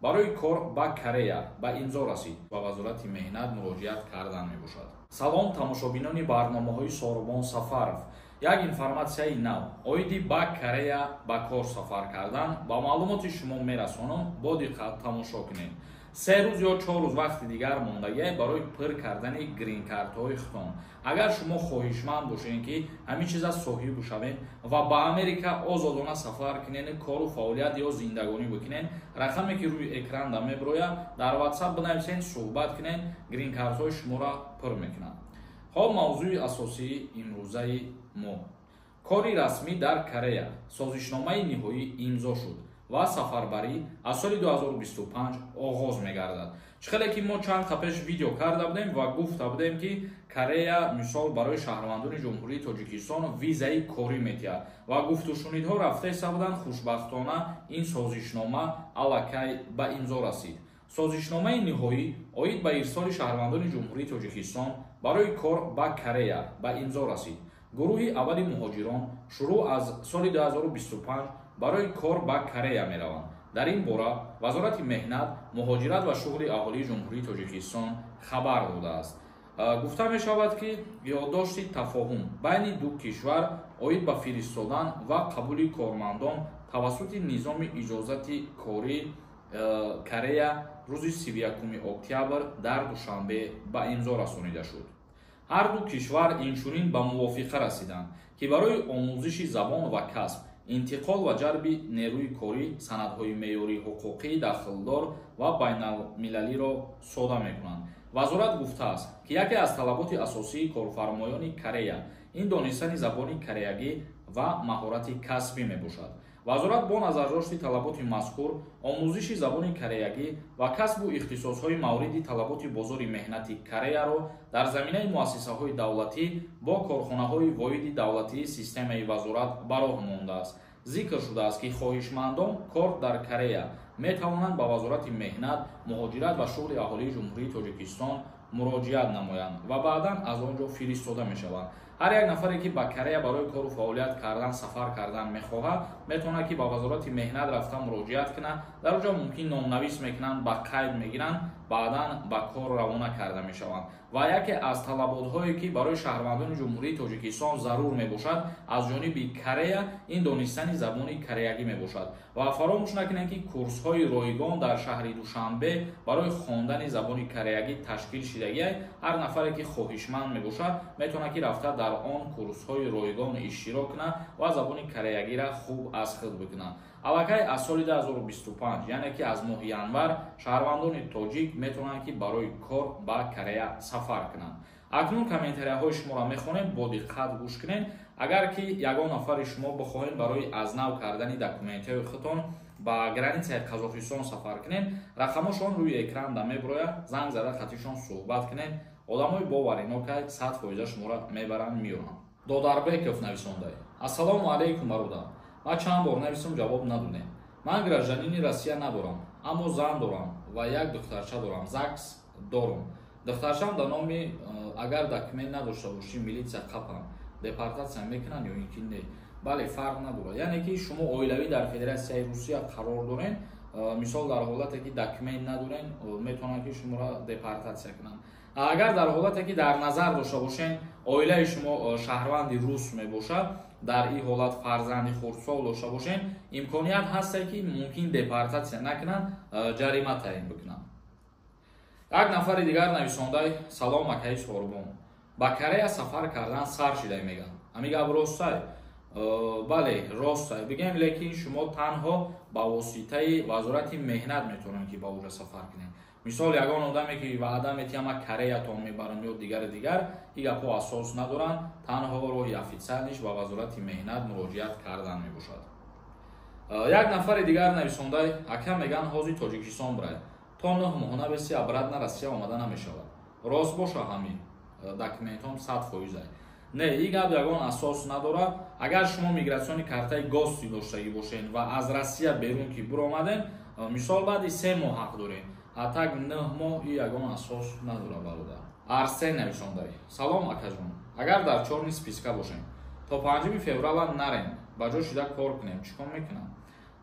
Барои кор ба Корея ба имзо расид. Ба Вазорати меҳнат муроҷиат кардан мебошад. Салом, тамошобинони барномаҳои Сорубон Сафаров. Як информатсияи нав оиди ба Корея ба кор сафар кардан ба маълумоти шумо мерасонам, бо диққат тамошо кунед. 3 рӯз ё 4 рӯз вақти дигар мондагиай барои пур кардани грин-картҳои худтон. Агар шумо хоҳишманд бошед, ки ҳамин чиза соҳиб бошавед ва ба Америка озодона сафар кунед, кору фаъолият ё зиндагонӣ бикунед, рақаме ки рӯи экранда мебирояд, дар Ватсап бинависед, суҳбат кунед, грин-картҳои шуморо пур мекунанд. Хоб, мавзӯи асосии имрӯзаи мо: кори расмӣ дар Корея. Созишномаи ниҳоӣ имзо шуд ва сафарбарӣ аз соли 2025 оғоз мегардад. Чӣ хеле ки мо чанд қапеш видео карда будем ва гуфта будем, ки Корея мисол барои шаҳрвандони Ҷумҳурии Тоҷикистон визаи корӣ метиҳад ва гуфтушунидҳо рафта иста буданд. Хушбахтона, ин созишнома аллакай ба имзо расид. Созишномаи ниҳоӣ оид ба ирсоли шаҳрвандони Ҷумҳурии Тоҷикистон барои кор ба Корея ба имзо расид. Гурӯҳи аввали муҳоҷирон шурӯъ аз соли 2025 барои кор ба Корея мераванд. Дар ин бора Вазорати меҳнат, муҳоҷират ва шуғли аҳолии Ҷумҳурии Тоҷикистон хабар додааст. Гуфта мешавад, ки ёддошти тафоҳум байни ду кишвар оид ба фиристодан ва қабули кормандон тавассути низоми иҷозати корӣ Корея рӯзи 31 октябр дар Душанбе ба имзо расонида шуд. Ҳар ду кишвар инчунин ба мувофиқа расиданд, ки барои омӯзиши забон ва касб, интиқол ва ҷалби нерӯи корӣ санадҳои меъёрии ҳуқуқии дахлдор ва байналмилалиро сода мекунанд. Вазорат гуфтааст, ки яке аз талаботи асосии корфармоёни Корея ин донистани забони кореягӣ ва маҳорати касбӣ мебошад. Вазорат бо назардошти талаботи мазкур омӯзиши забони кореягӣ ва касбу ихтисосҳои мавриди талаботи бозори меҳнати Кореяро дар заминаи муассисаҳои давлатӣ бо корхонаҳои воҳиди давлатии системаи вазорат ба роҳ мондааст. Зикр шудааст, ки хоҳишмандон кор дар Корея метавонанд ба Вазорати меҳнат, муҳоҷират ва шуғли аҳолии Ҷумҳурии Тоҷикистон муроҷиат намоянд ва баъдан аз он ҷо фиристода мешаванд. Ҳар як нафаре, ки ба Корея барои кору фаъолият кардан сафар кардан мехоҳад, метавонад, ки ба Вазорати меҳнат рафта муроҷиат кунад. Дар он ҷо мумкин номнавис мекунанд, ба қайд мегиранд, баъдан ба кор равона карда мешаванд. Ва яке аз талаботҳое, ки барои шаҳрвандони Ҷумҳурии Тоҷикистон зарур мебошад аз ҷониби Корея, ин донистани забони кореягӣ мебошад. Ва фаромӯш накунед, ки курсҳои ройгон дар шаҳри Душанбе барои хондани забони кореягӣ ташкил шидагиай. Ҳар нафаре, ки хоҳишманд мебошад, метавонад, ки рафта дар он курсҳои ройгон иштирок кунад ва забони кореягиро хуб аз худ бикунад. Аллакай аз соли 2025, яъне ки аз моҳи январ, шаҳрвандони тоҷик метавонанд, ки барои кор ба Корея сафар кунанд. Акнун комментарияҳои шуморо мехонем, бо диққат гӯш кунед. Агар ки ягон нафари шумо бихоҳед барои аз нав кардани документҳои худтон ба границаи Қазоқистон сафар кунед, рақамошон рӯи экранда мебирояд, занг зада хатишон суҳбат кунед. Одамои боваринокай 100% шуморо мебаранд, меёранд. Додарбеков нависондай: «Ассалому алайкум, бародар. Ман чанд бор нависам, ҷавоб надодем. Ман гражданини Россия надорам, аммо зан дорам ва як духтарча дорам, ЗАГС дорум, духтарчам да номи. Агар документ надошта бошӣ, милитсия қапам, депортатсия мекунанд ё ин ки не?» Бале, фарқ надорад. Яъне ки шумо оилавӣ дар Федератсияи Русия қарор дорен, мисол, дар ҳолате ки документ надорен, метавонанд, ки шуморо депортатсия кунанд. Агар дар ҳолате ки дар назар дошта бошен, оилаи шумо шаҳрванди рус мебошад, дар ин ҳолат фарзанди хурдсол дошта бошен, имконият ҳасте, ки мумкин депортатсия накунанд, ҷарима таъин бикунанд. Як нафари дигар нависондай: «Салом, акаи Сорбон. Ба Корея сафар кардан сар шидай, мегӯянд, ҳамин гап ростай?» Бале, ростай бигем, лекин шумо танҳо ба воситаи Вазорати меҳнат метавонед, ки ба оҷа сафар кунед. Мисол, ягон одаме ки ваъда метиҳам, ман Кореятон мебарам ё дигари дигар, ин гапҳо асос надоранд. Танҳо роҳи официальныйш ба Вазорати меҳнат муроҷиат кардан мебошад. Як нафари дигар нависондай: «Ака, меган ҳозир Тоҷикистон бирай, то 9 моҳ набеси, обратно Россия омада намешавад. Рост боша ҳамин? Документҳом 100%-ай?» Не, ин гап ягон асос надорад. Агар шумо миграционный картаи гости доштагӣ бошед ва аз Россия берун ки биромадем, мисол, баъди 3 моҳ ҳақ дорем, а так 9 моҳ и ягон асос надорад, бародар. Арсен нависондай: «Салом, акаҷон. Агар дар чёрный списка бошем, то 5 феврала нарем, ба ҷо шида кор кунем, чӣ кор мекунам?»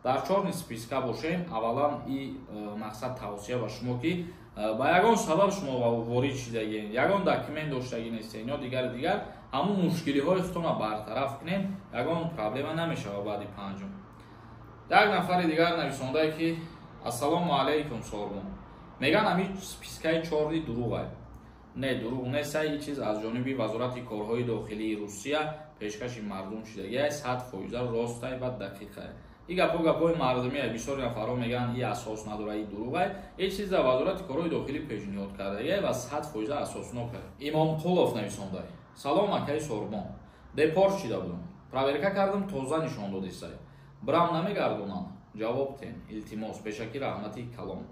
Дар чёрный списка бошем, аввалан и мақсад тавсия ба шумо, ки ба ягон сабаб шумо ворид шидагиен, ягон документ доштагӣ нестен ё дигари дигар, ҳамун мушкилиҳои худтонро бартараф кунем, ягон проблема намешавад баъди панҷум. Як нафари дигар нависондае, ки ассалому алайкум, Сорбон, меган ҳами спискаи чёрный дурӯғ. Не, дурӯғ неста. Ин чиз аз ҷониби Вазорати корҳои дохилии Русия пешкаши мардум шидагиай, 100% ростай ва дақиқае. Ин гапҳо гапҳои мардумие, бисёри нафарҳо мегӯянд, и асос надорад, и дурӯғай. Ин чиз дар Вазорати корҳои дохилӣ пешниҳод кардагиай ва 100% асоснок. Имомқулов нависондай: салом, акаи Сорбон, депорт шида будам, проверка кардам, тоза нишон додисай, брам намегардонанд, ҷавоб тен, илтимос, пешакӣ раҳмати калон.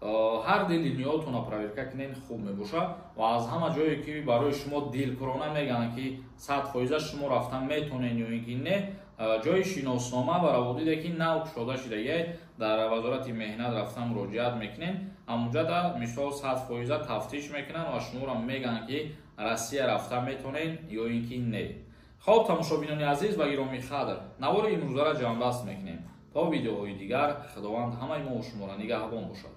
Ҳар ди линиётона проверка кунен, хуб мебошад. Ва аз ҳама ҷое, ки барои шумо дилпурона мегӯянд, ки 100% шумо рафтан метонен ё ин ки не, ҷои шиноснома ва раводиде, ки нав кушода шудагиай дар Вазорати меҳнат, рафтан муроҷиат мекунем. Ҳамунҷода, мисол, 100% тафтиш мекунанд ва шуморо мегӯянд, ки Россия рафта метонен ё ин ки не. Хоб, тамошобинони азиз ва гиромӣ қадр, навори имрӯзаро ҷамъбаст мекунем. То видеоҳои дигар Худованд ҳамаи мо шуморо нигаҳбон бошад.